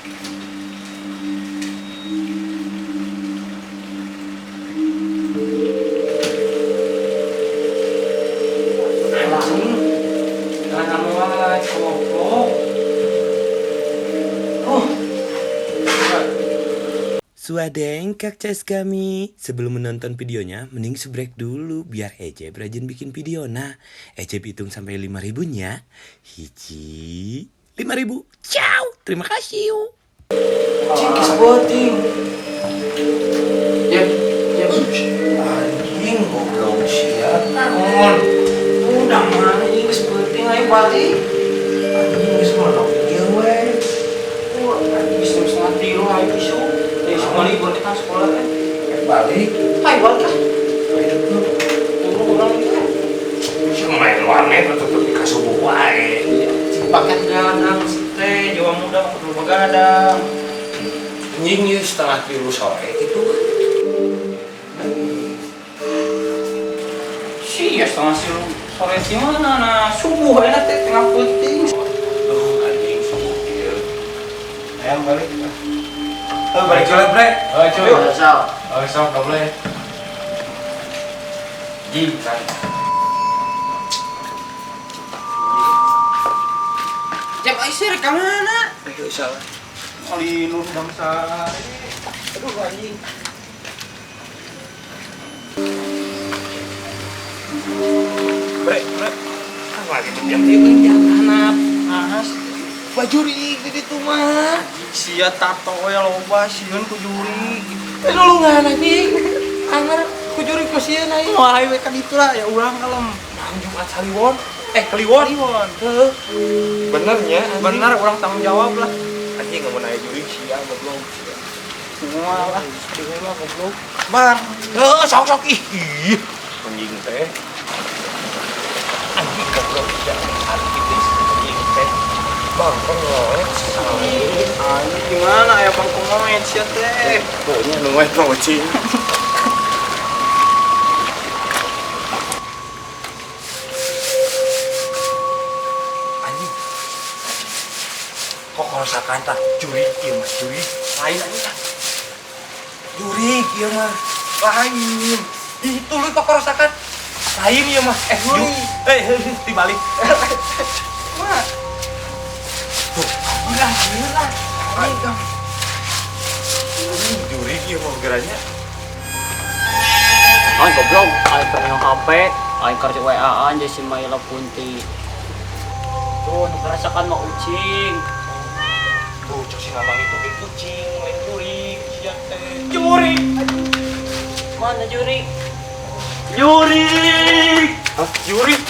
Anjing. Jangan wae goblok. Oh. Suadeng Kak Ces kami. Sebelum menonton videonya, mending subrek dulu biar Ecep rajin bikin video. Nah, Ecep hitung sampai 5000 nya. Hiji, 5000. Ciao, terima kasih. Cing, geus beuting. Jep, jep. Anjing, goblok sia. Naon? Udah mana ini geus beuting, ayo balik. Anjing, geus melok ieu we. Wah, anjing, geus jam 2.30, ayo isuk. Eh, semua libur kita sekolah teh. Rek balik. Ayo balik ah. Ayo dulu. Tunggu urang itu. Si main warnet tetep di kasubuh wae. Paket gadang teh, Jawa muda kudu begadang. Anjing, ieu 2.30 sore gitu. Sia 2.30 sore sih mana nah subuh enak teh tengah peuting. Tuh anjing, subuh ieu. Ayam balik. Eh, balik jolet, Bre. Oh, cuy. Sok. Oh, sok boleh. Ji, kan. Jam aisir ka mana? Eh, salah. Alinur bangsa. Aduh anjing. Bre, bre. Kan lagi jam ieu jam hanap. Ahas. Bajuri di ditu mah. Sia tato we loba sieun ku juri. Eh, nulungan anjing. Anger ku juri ku sieun aing. Wah, ayo ka ditu lah ya urang kalem. Malam Jumat Saliwon. Eh, Kliwon. Kliwon. Heeh. Benernya anjing. Bener urang tanggung jawab lah. Anjing, ngomong aya juri sia goblok. Semua lah. Bingung lah goblok. Bar. Heeh, sok sok ih. Ih, anjing teh. Anjing goblok sia. Anjing anjing teh. Bang, pengoet. Anjing gimana aya pangkomoet sia teh. Pokoknya nungguin pengucing. Anjing. Kok kerusakan tak? Jurik ieu mah, jurik. Lain anjing tah. Jurik ieu mah. Lain. Ih, tuluy kok kerusakan. Lain ieu mah. Eh, jurik. Eh, dibalik. Mah. Tuh, anjing lah, sieun lah. Anjing, Kang. Anjing, jurik ieu mah geranya. Ay goblok, ay keur HP, ay keur WA-an jeung si Maila Punti. Tuh, nu karasakan mah ucing. Tuh, cek si Mamang itu ge kucing, lain jurik, sia teh. Jurik. Mana jurik? Jurik! Hah, jurik?